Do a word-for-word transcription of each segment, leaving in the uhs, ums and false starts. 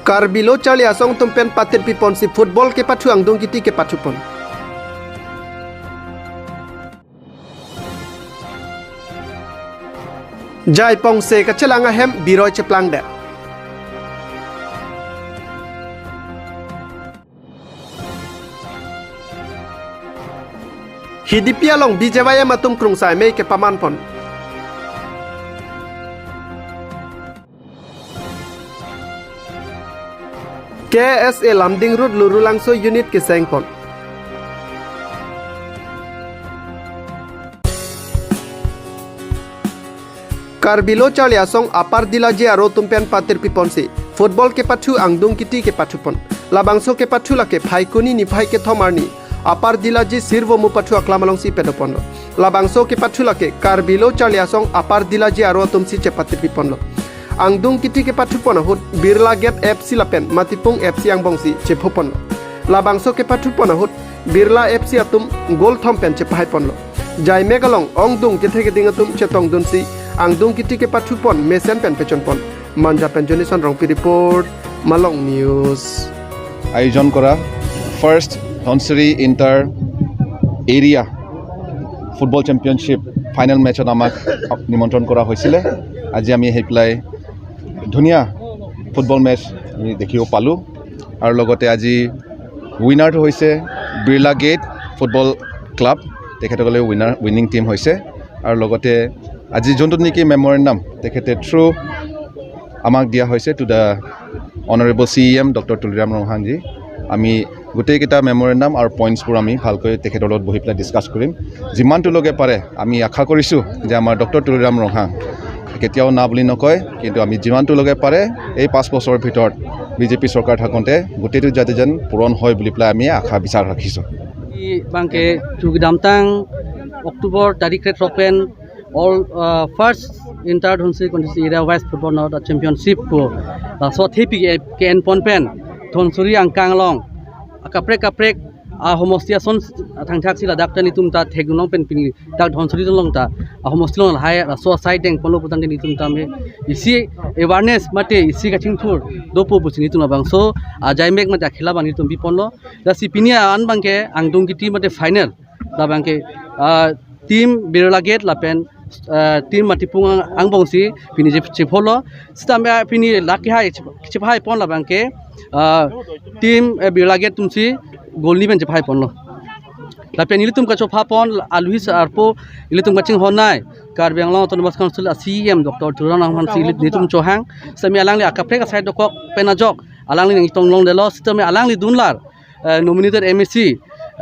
Karbi Lo Charli Asong atum pen patirpi ponsi football kepathu angdung kiti kepathu pon. Jaipong se kachelang ahem biroi cheplangdet. Hidipi along B J Y M atum krungsai mei kepaman pon. K S A Lumding Road Lurulangso unit keseng pon. Karbi Lo Charli Asong Upper Dilaji aro atum pen patirpi ponsi football kepathu angdung kiti kepathu pon. Labangso kepathu lake Phaikuni niphai kethom arni Upper Dilaji Sirvomu pathu aklam alongsi pado ponlo. Labangso kepathu lake Karbi Lo Charli Asong Upper Dilaji aro atumsi chepatirpi ponlo. Angdung kiti kepathu pon ahut Birla Gate F C lapen Matipung F C angbongsi chepho ponlo. Labangso kepathu pon ahut Birla F C atum goal thom pen chepahai ponlo. Jaimek along ongdung kethe keding atum chetongdunsi angdung kiti kepathu pon mesen pen pechon pon. Manja pen Jonison Rongpi report, Malong News. আয়োজন কৰা first Dhansiri inter area football championship final মেচত আমাক নিমন্ত্ৰণ কৰা হৈছিলে। আজি আমি আহি পেলাই ধুনীয়া ফুটবল মেচ আমি দেখিব পালোঁ। আৰু লগতে আজি উইনাৰটো হৈছে বিৰলা গেট ফুটবল ক্লাব, তেখেতসকলে উইনাৰ, উইনিং টিম হৈছে। আৰু লগতে আজি যোনটো নেকি মেমৰেণ্ডাম তেখেতে থ্ৰু আমাক দিয়া হৈছে to the honourable C E M doctor Tuliram Ronghangji, আমি গোটেইকেইটা মেমৰেণ্ডাম আৰু পইণ্টছবোৰ আমি ভালকৈ তেখেতৰ লগত বহি পেলাই ডিছকাছ কৰিম। যিমানটোলৈকে পাৰে আমি আশা কৰিছোঁ যে আমাৰ ডক্টৰ তুলিৰাম ৰংহাং কেতিয়াও না বুলি নকয়, কিন্তু আমি যিমানটোলৈকে পাৰে এই পাঁচ বছৰৰ ভিতৰত বিজেপি চৰকাৰ থাকোঁতে গোটেইটো যাতে যেন পূৰণ হয় বুলি পেলাই আমি আশা বিচাৰ ৰাখিছোঁ। Bangke chu kedamtang October tarik krethrok pen all, uh, first inter Dhonsiri constituency area wise football knockout championship pu, uh, laso athepi ke, ke-en pon pen Dhonsiri angkang along akaprek kaprek ahomosti ason thangthak si ladak ta nelitum ta thekdun long pen pini dak Dhonsiri along ta ahomosti along lahai laso asai deng ponlo putangte nelitum tame isi awareness mate isi kachingthur dopo pusi nelitum labangso ajaimek mate akhela abang nelitum pi ponlo. Lasi pini an bangke angdung kiti mate final. Labangke, ah, team Birla Gate lapen, ah, team Matipung ang-, angbongsi pini chep-, chepholo. Sitame, ah, pini lake hai chep-, chepahai pon labangke, ah, team, eh, Birla Gate atumsi goal ni pen chepahai ponlo. Lapen nelitum kachopha pon aluhi sa arpo nelitum kachinghon nai Karbi Anglong Autonomous Council a C E M Doctor Tuliram Ronghang aphansi nelitum chohang. Sitame alangli akaprek asai dokok pen ajok alangli nangtonglongdetlo, sitame alangli dunlar, eh, nominated M A C,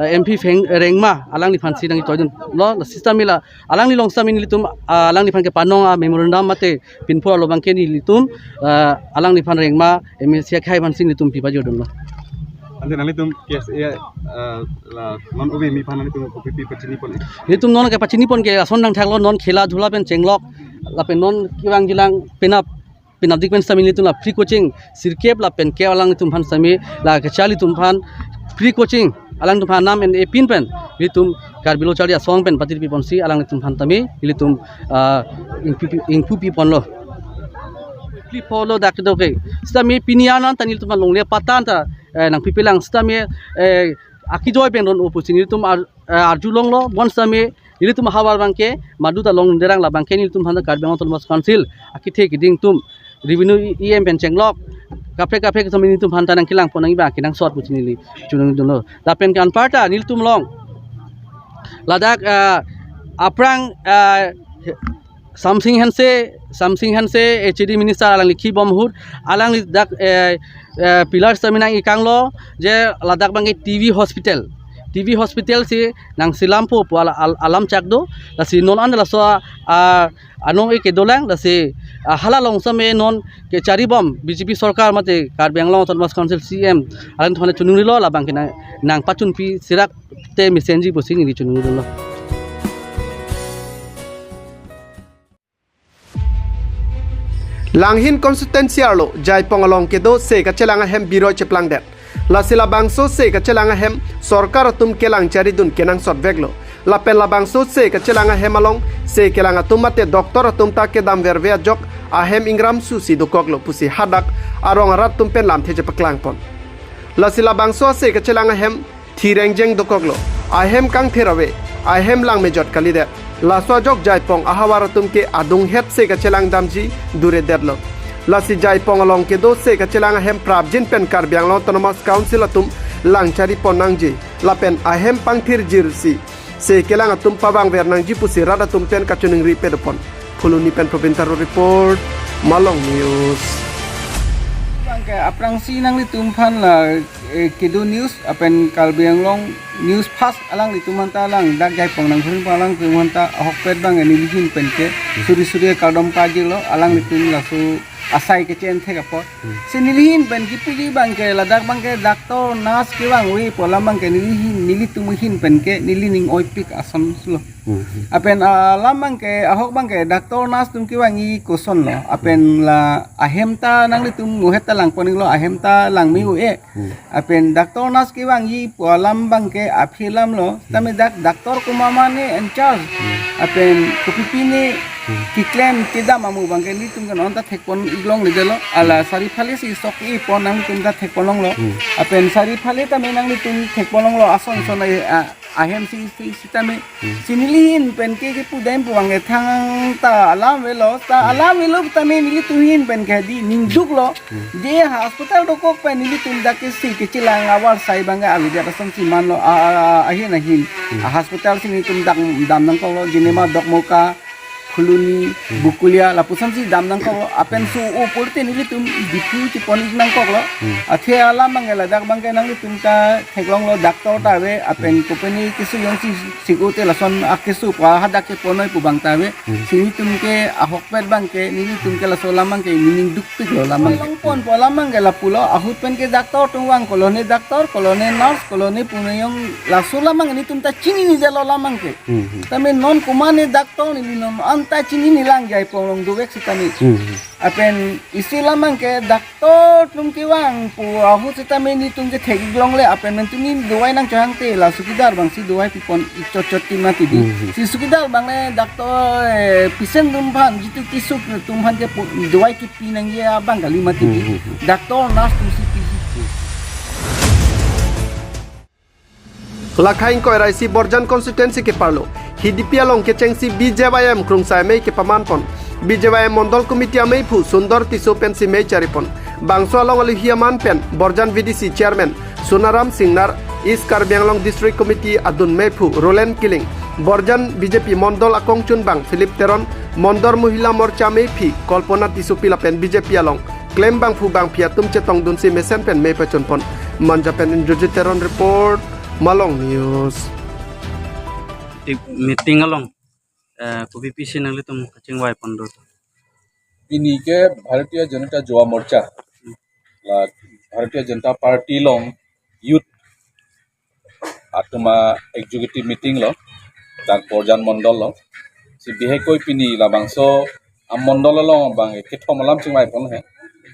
eh, M P Pheng-, Rengma alangliphansi nangtoidunlo, sitame la alangli along sitame nelitum, ah, alangliphan kepanong a-memorandum mate pinpur alo bangke nelitum, ah, alangliphan Rengma M A C akhai aphansi nelitum pi pajodunlo. Ante nanglitum K S A, ah, la non O B M E aphan nanglitum kopi pi pachini pon? Nelitum non kepachini pon ke ason thangthaklo, non khela dhula pen chenglok lapen non kevang jilang penap penapdik pen sitame nelitum la free coaching sirkep lapen ke alanglitum aphan sitame la kacharli atum aphan free coaching alanglitum aphan nam en epin pen nelitum Karbi Lo Charli Asong pen patirpi ponsi alanglitum aphan tame nelitum, ah, ingpu pi, ingpu pi ponlo. Pli polo dak do ke. Sitame pini an an ta nelitum along le patan ta, eh, nangpipelang sitame, eh, akejoi pen ron opo si nelitum ar-, eh, arjulonglo, bonsitame nelitum ahavar bangke madu ta longderang labangke nelitum aphan Karbi Anglong Autonomous Council akethe keding atum revenue E M pen chenglok kaprek kaprek sitame nelitum aphan ta nangkelang pon nangji abang kenangsot pusi neli choningdunlo. Lapen ke anparta nelitum along ladak, ah, aphrang, ah, Samsing Hanse, Samsing Hanse, H A D minister alangli kibom ahut, alangli dak, eh, eh, pillar sitame nang-ikanglo, je ladak bangke T B hospital. T B hospital si nangselampo pu ala-, al-, alam chak do, lasi non an laso, ah, anong-e kedolang, lasi, ah, hala along sitame non kecharibom B J P sorkar mate Karbi Anglong Autonomous Council C M, alangli aphan choningrilo labangke nang, nangpachunpi sirak te mesenji pusi neli choningdunlo. Langhin constituency arlo Jaipong along kedo se kachelang ahem biroi cheplangdet. Lasi labangso se kachelang ahem sorkar atum kelang charidun kenangsot veklo. Lapen labangso se kachelang ahem along se kelang atum mate doctor atum ta kedam verve ajok ahem ingram susi dokoklo pusi hadak arong arat atum pen lamthe chepaklangpon. Lasi labangso ase kachelang ahem thi rengjeng dokoklo. Ahem kangthir ave, ahem langmejot kalidet. Laso ajok Jaipong ahavar atum ke adunghet se kachelang damji duredetlo. Lasi Jaipong along kedo se kachelang ahem prapjin pen Karbi Anglong Autonomous Council atum langchari pon nangji lapen ahem pangthirjirsi se kelang atum pabang ver nangji pusi rat atum pen kachiningri pedopon. Phuloni pen Probin Taro report, Malong News. Bangke aphrangsi nanglitum aphan la, eh, kedo news, lapen Karbi Anglong News Fast alanglitum aphanta lang, dak Jaipong nangkhuring alanglitum aphanta ahokpet bang neli ahin penke suri suri kardom pajirlo, alanglitum laso asai kechen thek apot. Hmm. Si neli ahin pen kipuji bangke ladak bangke doctor, nurse kevangve pu alam bangke neli ahin, nelitum ahin penke neli ning oipik asonlo. Hmm. Lapen, ah, alam bangke, ahok bangke doctor, nurse atum kevangji kosonlo. Lapen la ahem ta nanglitum muhet ta langpon-iklo, ahem ta langme-o-e. Hmm. Lapen doctor, nurse kevangji pu alam bangke aphi alamlo. Tame dak doctor komat ma ne in charge. Hmm. Lapen kopipi ne keklem kedam amu bangke nelitum ke non ta thekpon-ik longledetlo. Hala sari phale si sok-i pon nangtum ta thekpon longlo. Hmm. Lapen sari phale tame nangtum thekpon longlo ason son a, a, ahem si, si, sitame. Hmm. Si neli ahin penke kipu dam pu bangke thangta alam avelo, ta alam avelo tame nelitum ahin penke di ningduklo. Hmm. Je hospital dokok pen nelitum dak ke si kachelang avarsai bangke avedet asonsi manlo, a, a, a, ahin ahin. Hmm. A hospital si nelitum dak dam nangkoklo, Genema Dokmoka, Phuloni, Hmm. Bokolia, lapusonsi dam nangkoklo, lapen Hmm. so-o pulote nelitum Diphu chepon-ik nangkoklo. Hmm. Athe alam bangke ladak bangke nanglitum ta theklonglo doctor ta ave, lapen Hmm. kopine keso jongsi sik-o te lason akeso pa hadak keponnoi pu bang ta ave. Hmm. Si nelitum ke ahokpet bangke, nelitum ke laso alam bangke ningdukpiklo alam bangke. Longpon pu alam bangke lapulo, ahut penke doctor atum vang, kolo ne doctor, kolo ne nurse, kolo ne pune jong laso alam bangke nelitum ta chininedetlo alam bangke. Hmm, hmm. Tame non komat ne doctor, neli non anta chinine lang Jaipong along dovek sitame. Hmm, hmm. Lapen isi alam bangke doctor atum kevang pu ahut sitame nelitum ke thek-ik longle, lapen nelitum ne dawai nangchehang te la sukidar bangsi dawai pipon-ik chotchot ti mati di. Hmm, hmm. Si sukidar bang ne doctor, eh, patient atum aphan, jitu kesuk atum aphan ke pu-, dawai kipi nangji abang kali mati di. Hmm, hmm, hmm. Doctor, nurse atum si pi. Hmm. Lakha ingkoi ra isi Borjan constituency keparlo Hidipi along kechengsi B J Y M krungsai amei kepamanpon. B J Y M Mondol Committee ameiphu Sundor Tisso pensi mei charipon. Bangso along alohi aman pen Borjan V D C Chairman Sonaram Singnar, East Karbi Anglong District Committee adun meiphu Roland Killing, Borjan B J P Mondol akongchunbang Philip Teron, Mondol Mohila Morcha meiphi Kalpona Tissopi lapen B J P along klem bangphu bangphi atum chetongdunsi mesen pen mei pachunpon. Manja pen Indrajit Teron report, Malong News. Di meeting along, eh, kopi-pisi nanglitum kachingvaipon do? Pini ke Bharatiya Janata Yuva Morcha, la Bharatiya Janata Party along youth atum a-executive meeting lo, dak Borjan Mondol lo. Si bihek koi pini labangso amondol along abang kethom alam chingvaipon he.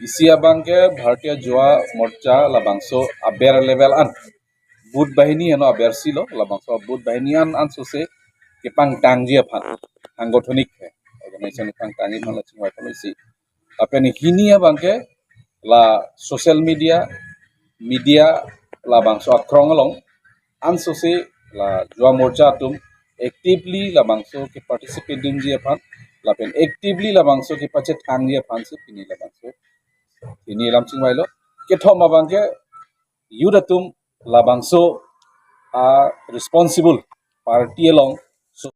Isi abang ke Bharatiya Yuva Morcha labangso aber level an, booth bahini ano abersi lo, labangso booth bahini an ansose kepangtangji aphan, sanggothonic he, organization pangtangji aphan la chingvaipon isi. Lapen hini abang ke la social media, media labangso akrong along ansose la Yuva Morcha atum actively labangso ke-participate dunji aphan, lapen actively labangso kepachethangji aphan si pini labangso hini alam chingvailo. Kethom abang ke youth atum labangso a-responsible party along so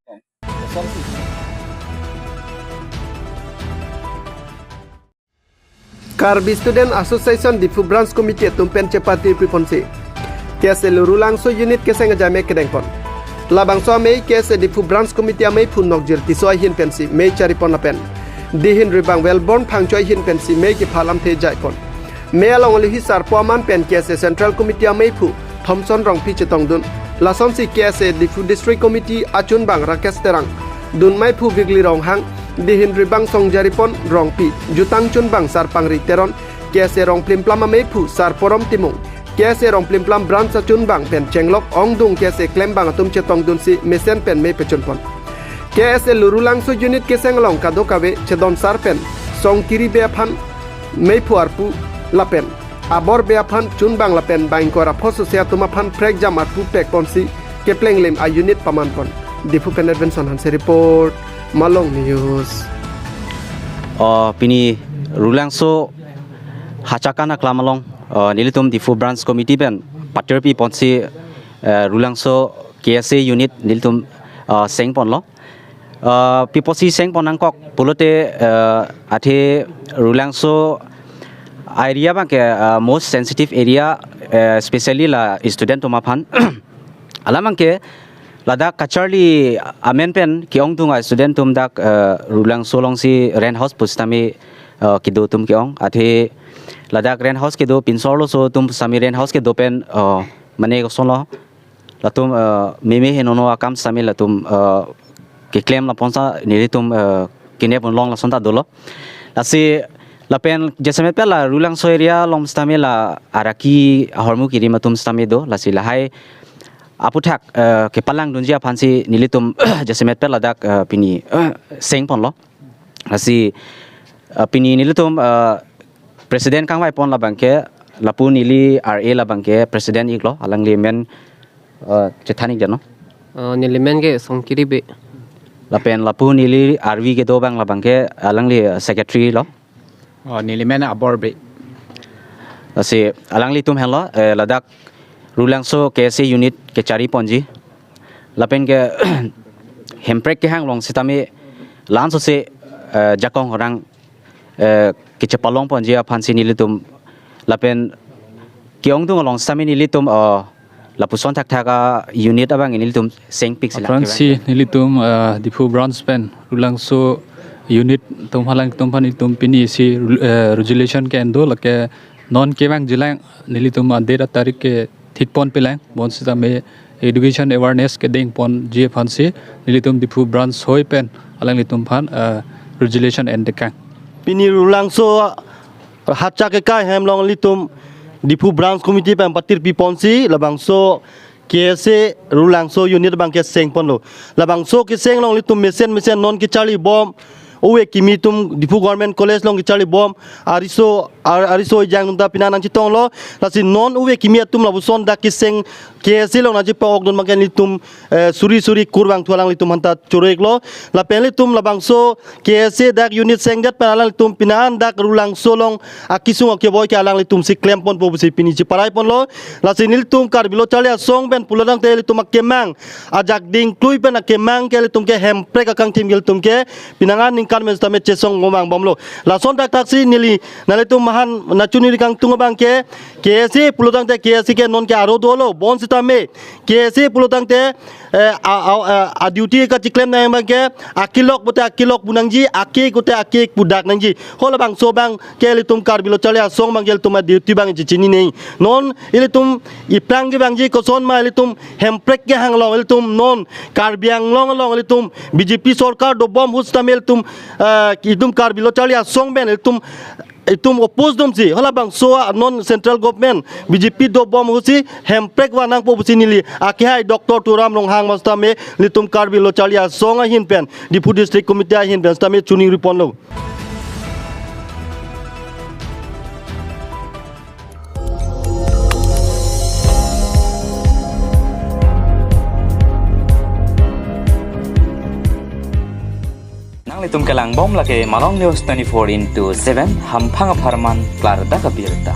Karbi Student Association Diphu Branch Committee atum pen chepati piponsi K S A Lurulangso unit keseng ajai mei kedengpon. Labangso amei K S A Diphu Branch Committee ameiphu Nokjir Tisso ahin pensi mei charipon lapen Dihin Ribang Wellborn Phangcho ahin pensi mei kepha lamthe jaipon. Mei along alohi sarpo aman pen K S A Central Committee ameiphu Thomson Rongpi chetongdun. Lasonsi K S A Diphu District Committee achunbang Rakesh Terang, dunmeiphu Vigli Ronghang, Dihin Ribang Songjaripon Rongpi, jutang chunbang Sarpangri Teron, K S A Rongplimplam ameiphu Sarporom Timung, K S A Rongplimplam Branch achunbang pen chenglok ongdung K S A klembang atum chetongdunsi mesen pen mei pachunpon. K S A Lurulangso unit keseng along kadokave chedon sar pen song kiribe aphan meiphu arpu lapen Aborbe aphan chunbang lapen bang ingkoi ra pho sose atum aphan prekjam arpu pek ponsi kepleng lem a-unit paman pon. Diphu pen Edvinson Hanse report, Malong News. Oh, pini Rulangso Hachakan aklam along, oh, nelitum Diphu Branch Committee pen patirpi ponsi, eh, Rulangso K S A unit nelitum, ah, seng ponlo. Ah, pi apotsi seng pon nangkok pulote, ah, athe Rulangso area abangke, ah, most sensitive area, eh, especially la student atum aphan. Alam abangke ladak kacharli amen pen ke-ongdung a-student atum dak, eh, Rulangso alongsi rent house pusitame, eh, kedo atum ke-ong. Athe ladak rent house kedo pinso arloso atum pusitame rent house kedo pen, eh, mane kosonlo, latum, eh, meme henono akam sitame latum, eh, keklem laponsi nelitum, eh, kene pon long lason ta dolo. Lasi lapen jasemet pen la Rulangso area along sitame la araki ahormu kirim atum sitame do, lasi lahai aputhak, eh, kepalangdunji aphansi nelitum jasemet pen ladak, eh, pini, eh, seng ponlo. Lasi, eh, pini nelitum, eh, president kangvai pon labangke, lapu neli R A labangke president iklo, alangli men, eh, chethan ik jano. Eh, neli men ke Songkiri Bey. Lapen lapu neli R V kedo abang labangke, alangli, eh, secretary lo. Oh, neli men Abor Bey. Lasi alanglitum henlo, eh, ladak Rulangso K S A unit kechari ponji. Lapen ke Hemprek kehang along sitame la-an sose, eh, jakong orang, eh, kechepalong ponji aphansi nelitum lapen ke-ongdung along sitame nelitum, eh, lapuson thakthak a-unit abang nelitum sengpik sila. Aphrangsi nelitum, eh, Diphu branch pen Rulangso unit atum halangtum aphan nelitum pinisi, eh, resolution ke-en do, lake non kevangjilang nelitum a-date a-tarik ke thik ponpelang, bonsitame education awareness kedeng ponji aphansi nelitum Diphu branch hoi pen alanglitum aphan, eh, resolution en-dekang. Pini Rulangso Hacha kekai hem along nelitum Diphu branch committee pen patirpi ponsi labangso K S A Rulangso unit abangke seng ponlo. Labangso keseng along nelitum mesen mesen non kecharli bom, ove kimi atum Diphu Government College along kecharli bom, ariso, ar-, ariso ejang atum ta pini nangchetonglo. Lasi non ove kimi atum lapuson dak keseng K S A along nangchepa-okdun abangke nelitum, eh, suri suri kurvangthu alanglitum aphanta choro-iklo. Lapen nelitum labangso K S A dak unit sengdet pen alanglitum pini dak Rulangso along akesung akeboi ke alanglitumsi klem ponpo pusi pini cheparai ponlo. Lasi nelitum Karbi Lo Charli Asong pen pulotangte nelitum akemang, ajak dingklui pen akemang ke nelitum ke Hemprek akangthim ke nelitum ke pini aningkan pen sitame chesong momang bomlo. Lason thakthaksi neli nanglitum aphan nangchiningri kangtung abangke K S A pulotangte K S A ke non ke aro dolo, bonsitame K S A pulotangte, eh, a, a, a, a-duty kachiklem nang abangke akelok pute akelok pu nangji, akek pute akek pu dak nangji. Halabangso abangke ilitum Karbi Lo Charli Asong abangke ilitum a-duty abang chechinine. Non ilitum iphrang kevangji kosonma, ilitum Hemprek kehang along, ilitum non Karbi Anglong along ilitum B J P sorkar dobom ahut sitame ilitum, eh, ilitum Karbi Lo Charli Asong pen ilitum, ilitum oppose domsi, halabangso a non central government B J P dobom ahutsi Hemprek vang nangpo pusi neli akehai Doctor Tuliram Ronghang amat sitame ilitum Karbi Lo Charli Asong ahin pen, Diphu District Committee ahin pen sitame chiningri ponlo. Nanglitum kelang bom lake Malong News twenty-four into seven, hamphang apharman klardak abirta.